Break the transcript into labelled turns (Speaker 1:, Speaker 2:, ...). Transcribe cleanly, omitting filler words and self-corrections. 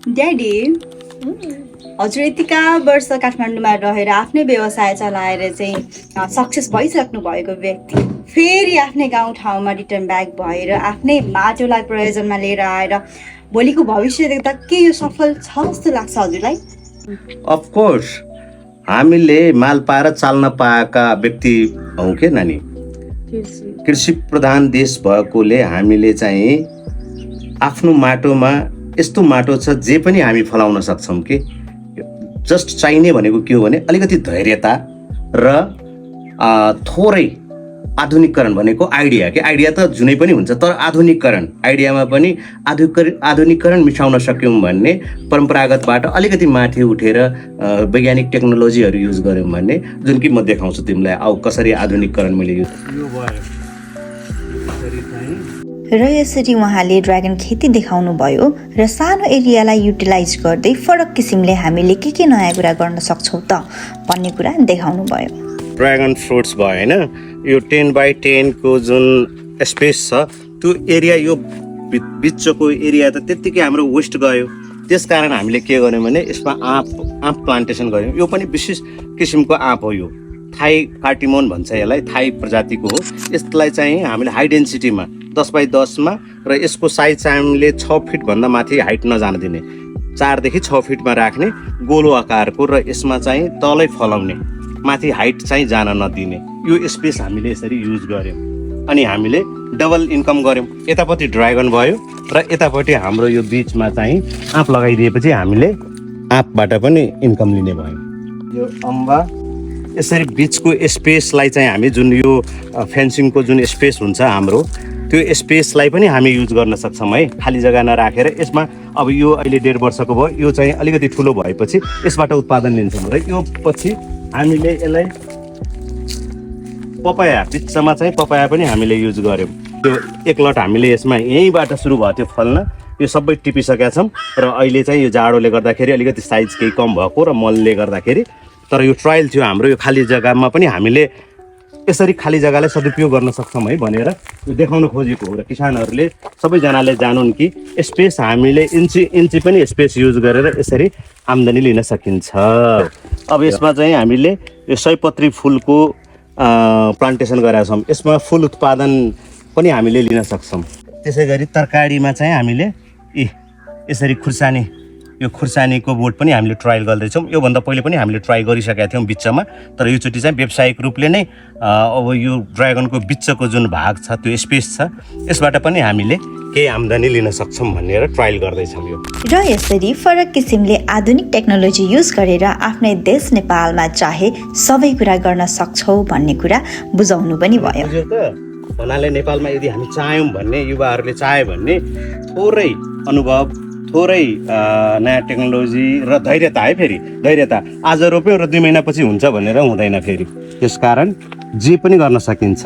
Speaker 1: Daddy हजुर यतिका वर्ष काठमाडौँमा रहेर आफ्नै व्यवसाय चलाएर चाहिँ सक्सेस भइसक्नु भएको व्यक्ति फेरि आफ्नै गाउँठाउँमा रिटर्न ब्याक भएर आफ्नै माटोलाई प्रयोजनमा लिएर आएर भोलिको भविष्य देख्दा के यो सफल छ जस्तो लाग्छ हजुरलाई?
Speaker 2: अफकोर्स हामीले माल पाएर चाल्न पाएका व्यक्ति हौँ के नानी। कृषि प्रधान देश भएकोले हामीले चाहिँ आफ्नो माटोमा यस्तो माटो छ जे पनि हामी फलाउन सक्छौँ कि जस्ट चाहिने भनेको के हो भने अलिकति धैर्यता र थोरै आधुनिकीकरण भनेको आइडिया के आइडिया त जुनै पनि हुन्छ तर आधुनिकीकरण आइडियामा पनि आधुनिकीकरण मिसाउन सक्यौँ भन्ने परम्परागतबाट अलिकति माथि उठेर वैज्ञानिक टेक्नोलोजीहरू युज गऱ्यौँ भन्ने जुन कि म देखाउँछु तिमीलाई आऊ कसरी आधुनिकीकरण मैले यो
Speaker 3: र यसरी उहाँले ड्रागन खेती देखाउनु भयो र सानो एरियालाई युटिलाइज गर्दै फरक किसिमले हामीले के नयाँ कुरा गर्न सक्छौँ त भन्ने कुरा देखाउनु भयो।
Speaker 2: ड्रागन फ्रुट्स भयो होइन, यो 10x10 को जुन स्पेस छ त्यो एरिया यो बिचको एरिया त त्यत्तिकै हाम्रो वेस्ट गयो। त्यसकारण हामीले के गर्यौँ भने यसमा आँप प्लान्टेसन गऱ्यौँ। यो पनि विशेष किसिमको आँप हो, यो थाई कार्टिमोन भन्छ यसलाई, थाई प्रजातिको हो। यसलाई चाहिँ हामीले हाई डेन्सिटीमा 10x10 मा र यसको साइज चाहिँ हामीले 6 फिटभन्दा माथि हाइट नजान दिने, 4 देखि 6 फिटमा राख्ने गोलो आकारको र यसमा चाहिँ तलै फलाउने, माथि हाइट चाहिँ जान नदिने यो स्पेस हामीले यसरी युज गऱ्यौँ। अनि हामीले डबल इन्कम गऱ्यौँ। यतापट्टि ड्रागन भयो र यतापट्टि हाम्रो यो बिचमा चाहिँ आँप लगाइदिएपछि हामीले आँपबाट पनि इन्कम लिने भयो। यो अम्बा यसरी बिचको स्पेसलाई चाहिँ हामी जुन यो फेन्सिङको जुन स्पेस हुन्छ हाम्रो त्यो स्पेसलाई पनि हामी युज गर्न सक्छौँ है, खाली जग्गा नराखेर। यसमा अब यो अहिले 1.5 वर्षको भयो, यो चाहिँ अलिकति ठुलो भएपछि यसबाट उत्पादन लिन्छौँ र यो पछि हामीले यसलाई पपाया बिचमा चाहिँ पपाया पनि हामीले युज गऱ्यौँ। त्यो एक लट हामीले यसमा यहीँबाट सुरु भयो त्यो फल्न, यो सबै टिपिसकेका छौँ र अहिले चाहिँ यो जाडोले गर्दाखेरि अलिकति साइज केही कम भएको र मलले गर्दाखेरि, तर यो ट्रायल थियो हाम्रो। यो खाली जग्गामा पनि हामीले यसरी खाली जग्गालाई सदुपयोग गर्न सक्छौँ है भनेर यो देखाउन खोजेको हो र किसानहरूले सबैजनाले जानुन् कि स्पेस हामीले इन्ची पनि स्पेस युज गरेर यसरी आम्दानी लिन सकिन्छ। अब यसमा चाहिँ हामीले यो सयपत्री फुलको प्लान्टेसन गरेका छौँ। यसमा फुल उत्पादन पनि हामीले लिन सक्छौँ। त्यसै गरी तरकारीमा चाहिँ हामीले यसरी खुर्सानी, यो खुर्सानीको बोट पनि हामीले ट्रायल गर्दैछौँ। योभन्दा पहिले पनि हामीले ट्राई गरिसकेका थियौँ बिचमा, तर योचोटि चाहिँ व्यावसायिक रूपले नै अब यो ड्रागनको बिचको जुन भाग छ त्यो स्पेस छ यसबाट पनि हामीले केही आम्दानी लिन सक्छौँ भनेर ट्रायल गर्दैछौँ यो।
Speaker 3: र यसरी फरक किसिमले आधुनिक टेक्नोलोजी युज गरेर आफ्नै देश नेपालमा चाहे सबै कुरा गर्न सक्छौँ भन्ने कुरा बुझाउनु पनि भयो।
Speaker 2: भन्नाले नेपालमा यदि हामी चाह्यौँ भन्ने, युवाहरूले चाह्यो भने थोरै अनुभव, थोरै नयाँ टेक्नोलोजी र धैर्यता है, फेरि धैर्यता आज रोप्यौँ र 2 महिनापछि हुन्छ भनेर हुँदैन फेरि। त्यसकारण जे पनि गर्न सकिन्छ।